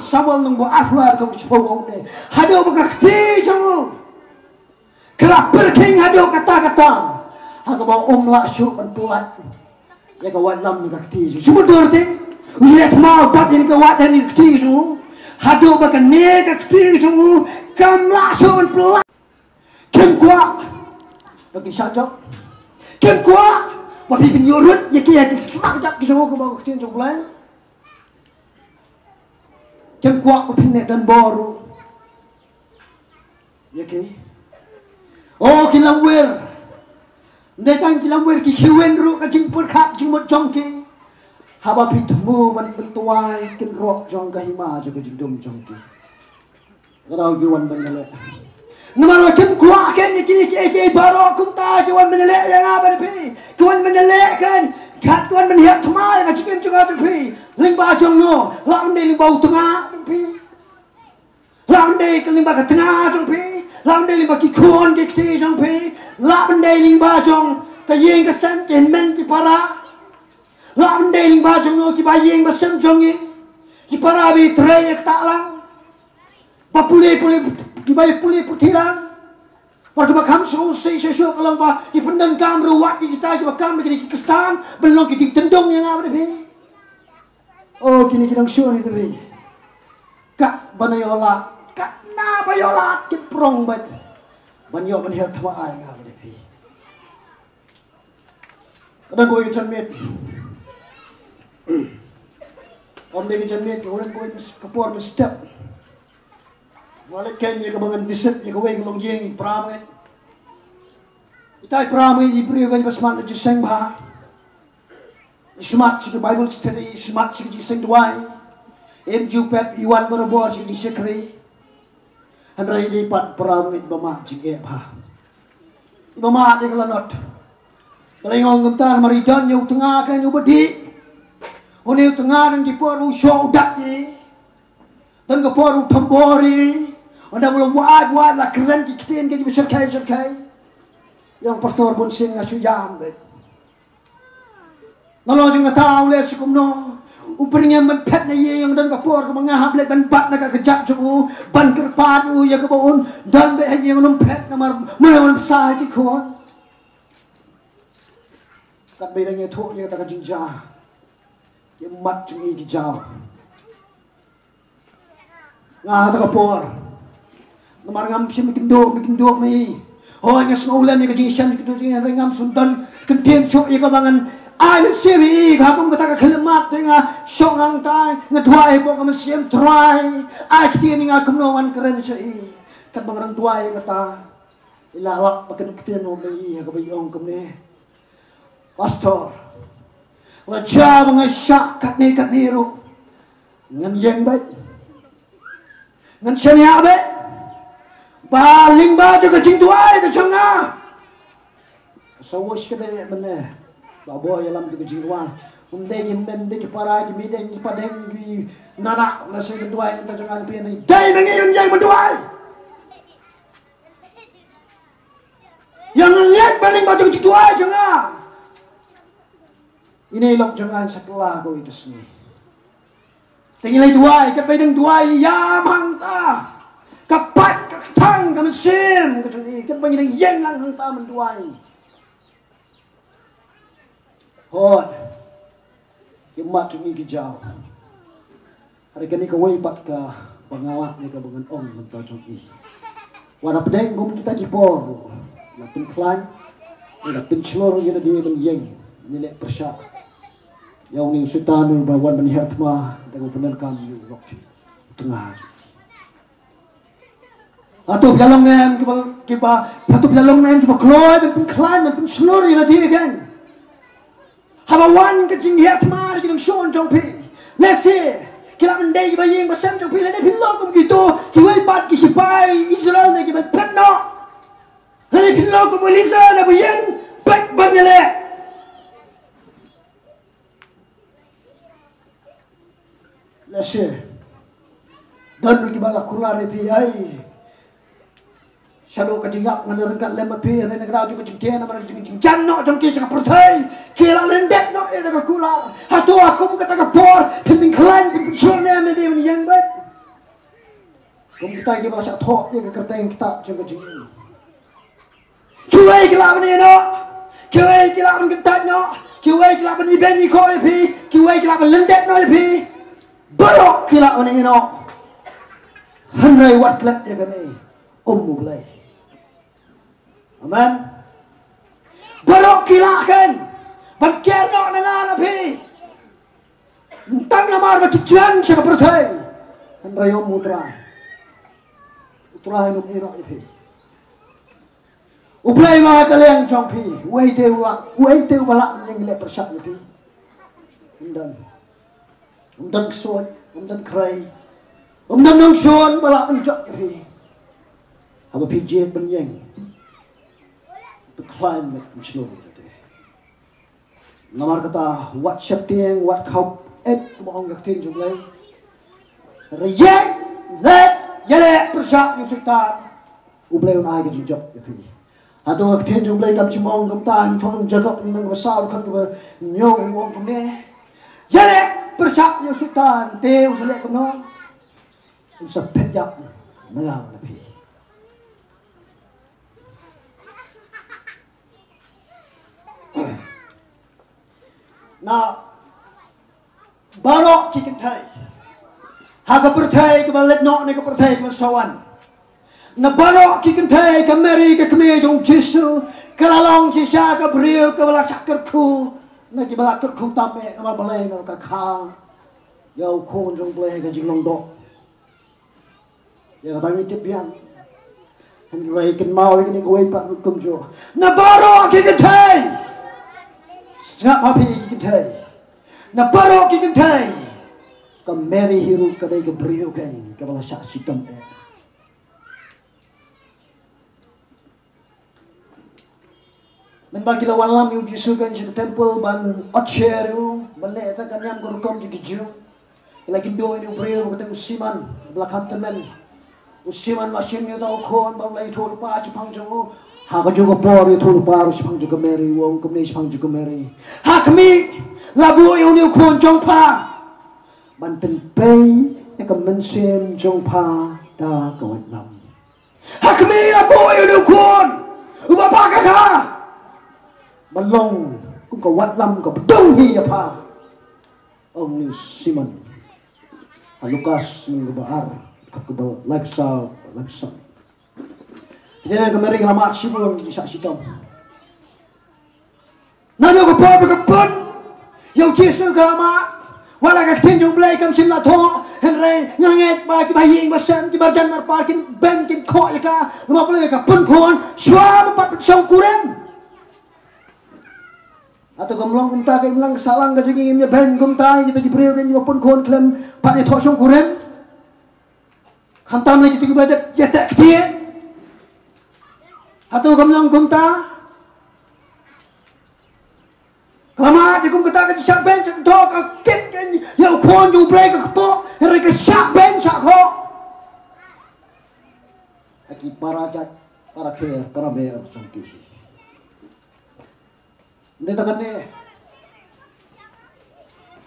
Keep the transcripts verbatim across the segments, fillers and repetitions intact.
Samuel nang ba arhla ka shiphew ong ne. Haduh ba ka kti jong u ka la pyrkhing haduh katta katta. Ha kaba um lah shuh ban pynlait ïa ka wad lam na ka kti jong u. Shu mutdur te. U ïa thma u dap ïa ka wad ha ka kti jong u. Haduh ba kane ka kti jong u kam lah shuh ban pynlait. Kim kwah ba kin shah jop. Kim kwah ba phi pynïoh rut ïa ki, ïa ki sma jop ki jong u kumba ka ktien jong U Blei. Kim kwah ba phin leh donbor ruh ïa ki. Oh, ki lamwir. Ym dei tang ki lamwir, ki khiew win ruh ka jingpyrkhat jingmut jong ki. Haba phi thmu ban pynduwai kynroh jong ka hima jong ka jingdum jong ki. Ka daw ki wan ban ïaleh. Namar ba kim kwah ken ïa kine kiei kiei baroh kumta ki wan ban ïaleh ïa nga bad phi. Ki wan ban ïaleh ken. Kat ki wan ban hiar thma ïa ka jingim jong nga bad phi. Lyngba jong no. Lah ban dei lyngba u tnga jong phi. Lah ban dei ka lyngba ka tnga jong phi. Lah ban dei lyngba ki khun ki kti jong phi. Lah ban dei lyngba jong ka ïing ka sem ki hynmen ki para. Lah ban dei lyngba jong no kiba ïing ba sem jong ngi. Ki para ba ïatrei ïa ka tah lang. Ba pule pule, kiba ïa pule puthi lang. Wat kaba kham sngewsih shuh shuh ka long ba ki pyndonkam ruh wat ïa kita kiba kam ïa ki Khristan ban long ki jingtyntung ïa nga bad phi. Oh, kine ki nongshun ïa phi. Kat ba na ïoh lad, kat na ba ïoh lad ki prong bad ban ïoh ban hiar thma ïa nga bad phi. Ka don kawei ka janmiet. Ym dei ka janmiet, ka don kawei ka por mynstep. Nga leit khein ïa kaba ngan visit ïa kawei ka longïing para bangeit. Ita i para bangeit i briew ka ba smat la jingïaseng bha. I smat sha ka Bible study, i smat sha ka jingïaseng duwai. Im ju pep, i wan barabor sha ka jingshakri. Hynrei dei pat para bangeit ba mad jingeh bha. Ba mad ïa ka lanot. Balei nga ong kumta? Namar i don ïa u tnga kane uba dih. Une u tnga don ki por u shoh u dak ïa i. Don ka por u thombor ïa i. Ynda u la wad wad la kren ki ktien kiba shyrkhei shyrkhei. Ïa u pastor Bunsien nga shu ïam beit. Nga la ong jong nga, ta u leh shi kumno? U pyrngem ban phet na ïing, don ka por kaba nga hap leit ban bat na ka kjat jong u ban kyrpad ïa u ïa kaba un don beit ha ïing, un ym phet namar mano un pynshai ki khun. Katba i dang ïathuh ïa kata ka jingjia, ki mat jong i ki jaw. Nga ha kata ka por. Namar ngam shym kynduh, kynduh me. Hooid nga sngew lem ïa ka jingshem, kynduh jong i, hynrei ngam sngewdon kyntien shuh ïa kaba ngan ai mynsiem ïa i, ha kum kata ka khyllipmat te nga shong hangta, nga duwai hapoh ka mynsiem, Trai, ai ktien ïa nga kumno ngan kren sha i. Katba nga dang duwai ïa kata, i la lap ba kane ka ktien ong ïa i, ha kaba i ong kumne. Pastor, la jia ba nga shah katne katne ruh, ngan ïeng beit, ngan shaniah beit. Ba lyngba jong ka jingduwai ka jong nga, ka sa wus ka dei mynne. Ba bor ïalam jong ka jingduwai. Ym dei ki hynmen, ym dei ki para, ki meideng, ki padeng, ki nanak, la sa ka duwai ka jong nga phi ne. Dei ma ngi ban ïeng ban duwai. Ïa nga ngiat ba lyngba jong ka jingduwai jong nga, ine i lok jong nga yn sa kylla kawei ka sngi. Te ngi leit duwai, katba i dang duwai ïam hangta, ka pait ka kthang ka mynsiem ka jong i, katba ngi dang ïeng lang hangta ban duwai. Hooid. Ki mat jong i ki jaw. Hynrei kane kawei pat kaba nga lah ïa kaba ngan ong mynta jong i. Wat hapdeng kum kita ki por, la pynkhlaiñ, la pynshlur ïa lade ban ïeng, ïaleh pyrshah ïa une u Soitan uba wan ban hiar thma, da kaba pyndonkam ïa u lok u tnga. Hato phi la long ne em kiba, kiba, hato phi la long ne em kiba kloi ban pynkhlaiñ, ban pynshlur ïa lade kein? Haba wan ka jinghiar thma ki nongshun jong phi, lehse ki lah ban dei kiba ïing ba sem jong phi, lane phi long kum kito kiwei pat ki sipai Israel ne kiba phet noh, lane phi long kum u Elisa ne ba ïeng beit ban ïaleh. Lehse don kiba la kular ïa phi, ai, shaduh ka jingïap ngan ryngkat lem bad phi, hynrei na ka daw jong ka jingtien namar ka jingjan noh jong ki sha ka pyrthei, ki la lyndet noh ïa ka kular. Hato ha kum kata ka por phin pynkhlaiñ, phin pynshong ne em, ïa dei ban ïeng beit? Kum kita kiba la shah thoh ïa ka kyrteng kita jong ka jingim. Kiwei ki lah ban ïeh noh, kiwei ki lah ban kyntait noh, kiwei ki lah ban ibeiñ ikhoh ïa phi, kiwei ki lah ban lyndet noh ïa phi. Baroh ki lah ban ïeh noh. Hynrei wat klet ïa kane, um U Blei. Amen. Baroh ki lah kan ban ker noh na nga na phi. Tang namar ba ki jan sha ka pyrthei. Hynrei um U Trai. U Trai um ïeh noh ïa phi. U Blei ma ka liang jong phi. Uei te u lah, uei te uba lah ban ïeng leh pyrshah ïa phi? Um don. Um don ksuid, um don khrei, um don nongshun ba lah ban jop ïa phi. Haba phi jied ban ïeng, phi khlaiñ bad phi shlur ïa te. Namar kata wat sheptieng, wat khawpet, kumba ong ka ktien jong U Blei. Hynrei ïeng, leh, ïaleh pyrshah ïa u Soitan, U Blei un ai ka jingjop ïa phi. Hato ka ktien jong U Blei kam shym ong kumta? Ngi thoh ha Jakob lynnong ba saw dkhot kaba hynñiew, ong kumne: Ïaleh pyrshah ïa u Soitan, te u sa leh kumno? Un sa phet ïap na nga na phi. Na baroh ki kynthei ha ka pyrthei kaba leit noh ne ka pyrthei kaba sa wan, na baroh ki kynthei, ka Mary, ka kmie jong U Jisu, ka la long shisha ka briew kaba la shah kyrkhu na kiba la kyrkhu tam eh, namar balei? Namar ka kha ïa u Khun jong U Blei ha ka jinglong doh. Ïa kata ngi tip biang. Hynrei kynmaw ïa kane kawei pat ruh kumjuh. Na baroh ki kynthei, sngap ha phi ki kynthei, na baroh ki kynthei, ka Mary hi ruh ka dei ka briew keiñ kaba la shah shitom eh. Mynba ki la wallam ïa U Jisu keiñ sha ka temple ban otsher ïa u, ban leh ïa ka niam ka rukom jong ki Jiw, ki la kynduh ïa une u briew ba kyrteng u Simon, ba la kham tymmen. U Simon la shim ïa uta u khun bad u la ïathuh lypa shaphang jong u. Ha kajuh ka por ïathuh lypa ruh shaphang jong ka Mary, u ong kumne shaphang jong ka Mary: Ha khmih, la buh ïa une u khun jong pha ban pynpei ïa ka mynsiem jong pha da ka watlam. Ha khmih, la buh ïa une u khun uba pha ka kha ban long kum ka watlam kaba dung hi ïa pha, ong une u Simon. Ha Lukas lynnong kaba ar, dkhot kaba laiphew saw, laiphew san. Te ka Mary ka la mad shibun, ka shah shitom. Naduh ka por ba ka pun ïa U Jisu ka la mad. Wat la ka ktien jong U Blei kam shym la thoh, hynrei nga ngeit ba kiba ïing ba sem, ki marjan marpar kin beng kin khoh ïa ka, namar balei? Ka pun khun shuwa ba pat pynshong kurim. Hato kam long kumta? Ka imlang ka sahlang ka jingim ïa beng kumta ïa kita ki briew, ïa kiba pun khun khlem pat ïathoh shong kurim. Khamtam lei kita kiba dep ïateh ktien. Hato kam long kumta? Ka la mad ïa kum kata ka jingshah beng shah khoh, ka kit keiñ ïa u Khun jong U Blei ka kpoh, hynrei ka shah beng shah khoh ha ki para jait, para kher, para mer jong ki. Ym dei tang kane,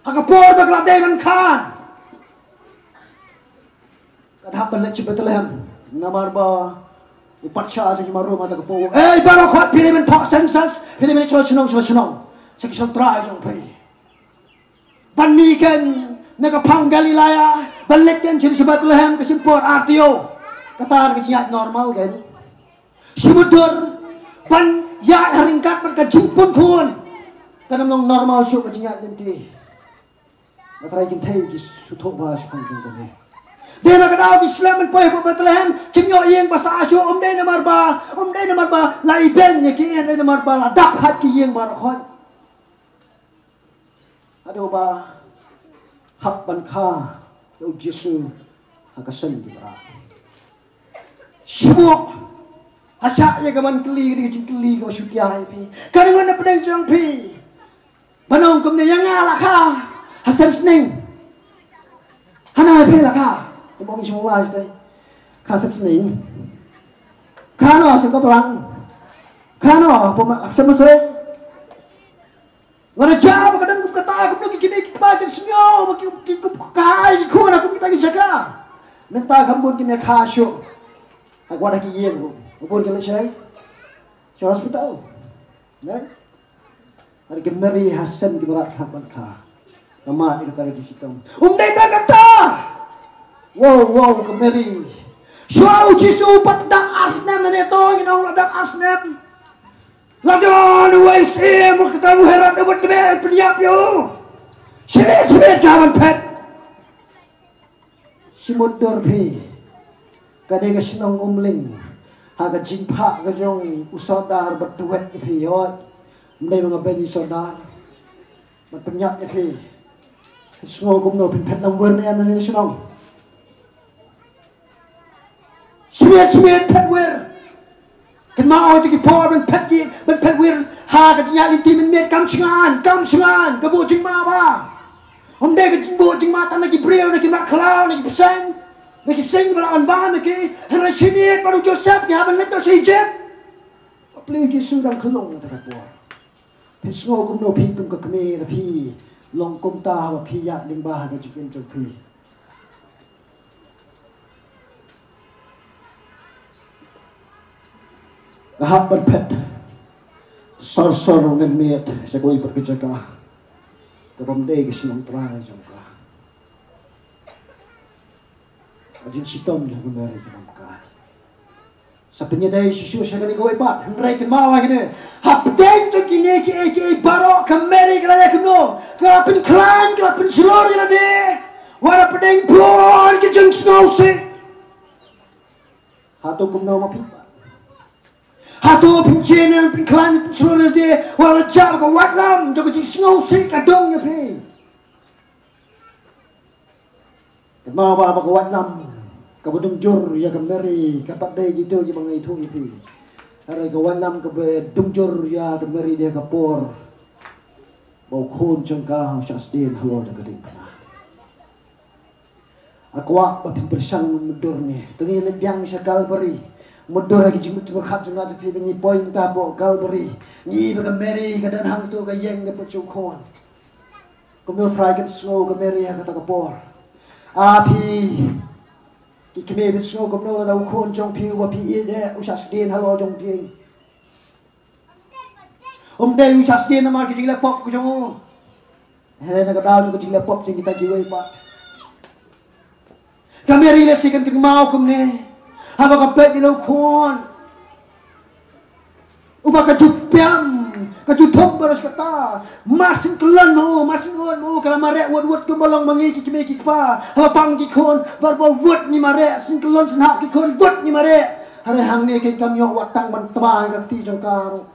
ha ka por ba ka la dei ban khan, ka hap ban leit sha Bethlehem, namar ba u patsha jong ki mar Rom ha kata ka por u ong, "Ei baroh khoit, phi dei ban thoh census, phi dei ban leit sha la shnong sha la shnong, sha ki shnong trai jong phi, ban mih keiñ na ka phang Galilea, ban leit keiñ sha Bethlehem ka shim por ar taïew." Kata ka jingïaid normal keiñ. Shu mutdur ban ïaid ha ryngkat bad ka jingpun khun. Kan ym long normal shuh ka jingïaid lynti. Nga trai kynthei ki shu thoh ba shu khang jong kane. Dei na ka daw ki slem ban poi hapoh Bethlehem, kim ïoh ïing ba sah shuh, ym dei namar ba, ym dei namar ba la ibeiñ ïa ki, ym dei namar ba la dap hat ki ïing baroh khoit. Haduh ba hap ban kha ïa u Jisu ha ka seng ki brah. Shu buh, ha shah ïa ka ban kylli, ka dei ka jingkylli kaba shu tiah ïa phi. Kane ngan ïa pdiang jong phi. Ban ong kumne, ïa nga la kha ha sem sning. Phi la kha. Kumba ngi sngewlai te. Kha sep sning. Kha no sep ka blang. Kha no pom sep masek. Nga da jam ka dang kum kata kum ki kine ki pa ki sngew ki ki kum ka hai ki khun kum kita ki jaka. Mynta kam bun ki me kha shu. Ak wada ki yen kum. Bun ki le shai. Shu hospital. Ne? Ar ki Mary Hassan ki barat ha ban kha. Kama ni kata ki sitom. Um dei ta kata. Wow wow ka Mary. Shwa u Jisu pat dang asnem ne to you know dang asnem. La don wei sim kata u Herod u tbe pynïap ïa u. Sibit sibit ka ban phet. Shimut dur phi. Ka dei ka shnong Umling. Ha ka jingphah ka jong u sordar bad duet phi ïoh. Mdei ma nga ben i sordar. Bad pynïap ïa phi. Sngew kumno phin phet lam wer ne em na ne shnong. Smiet smiet phet wir. Kynmaw ïa ki por ban phet ki ban phet wir ha ka jingïaid lynti mynmiet kam shngain kam shngain ka buh jingma ba. Ym dei ka jingbuh jingma tang na ki briew na ki mat khlaw na ki bseiñ na ki sing ba la ban ban na ki hynrei smiet bad u Joseph ki ha ban leit noh sha Egypt. Ba plie u Jisu dang khlong na ta ka por. Phi sngew kumno phi kum ka kmie na phi long kumta ba phi ïaid lyngba ha ka jingim jong phi. Nga hap ban phet sor sor mynmiet sha kawei pat ka jaka ka bym dei ka shnong trai jong ka. Ka jingshitom jong ka Mary ka bym kai. Sa pynïadei shisha sha kane kawei pat hynrei kynmaw ha kane. Hapdeng jong kine kiei kiei baroh ka Mary ka la leh kumno? Ka la pynkhlaiñ ka la pynshlur ïa lade. Wat la pdeng bun ki jingsngewsih. Hato kumno ma phi pat? Hato pynjynjar pynkhlaiñ pynshlur ïa lade wat la jia ka waitlam jong ka jingsngewsih ka dong ïa phi? Kynmaw ba ka waitlam kaba dum jur ïa ka Mary ka pat dei kito kiba nga ïathuh ïa phi. Hynrei ka waitlam kaba dum jur ïa ka Mary dei ka por ba u khun jong ka u shah sdien halor jong ka diengphna. Nga kwah ba phin pyrshang mutdur ne to ngin leit biang sha Calvary. Mutdur ha ki jingmut jingpyrkhat jong nga jong phi ba ngi poi mynta hapoh Calvary. Ngi ba ka Mary ka don hangto ka ïeng ka pynshong khun. Kumno Trai kan sngew ka Mary ha kata ka por? A phi ki kmie phin sngew kumno lada u khun jong phi uba phi ïeit eh u shah sdien halor jong dieng? Ym dei u shah sdien namar ki jingleh pop ki jong u. Hynrei na ka daw jong ki jingleh pop jong kita kiwei pat. Ka Mary lehse kan kynmaw kumne haba ka peit ïa la u khun uba ka ju pem ka ju thok baroh kata. Mar syn kyllon ma u mar syn ot ma u ka la mareh wut wut kumba long ma ngi ki kmie ki kpa haba pang ki khun baroh ba wut ngi mareh syn kyllon syn hap ki khun wut ngi mareh. Hynrei hangne kein kam ïoh wat tang ban tba ka kti jong ka ruh.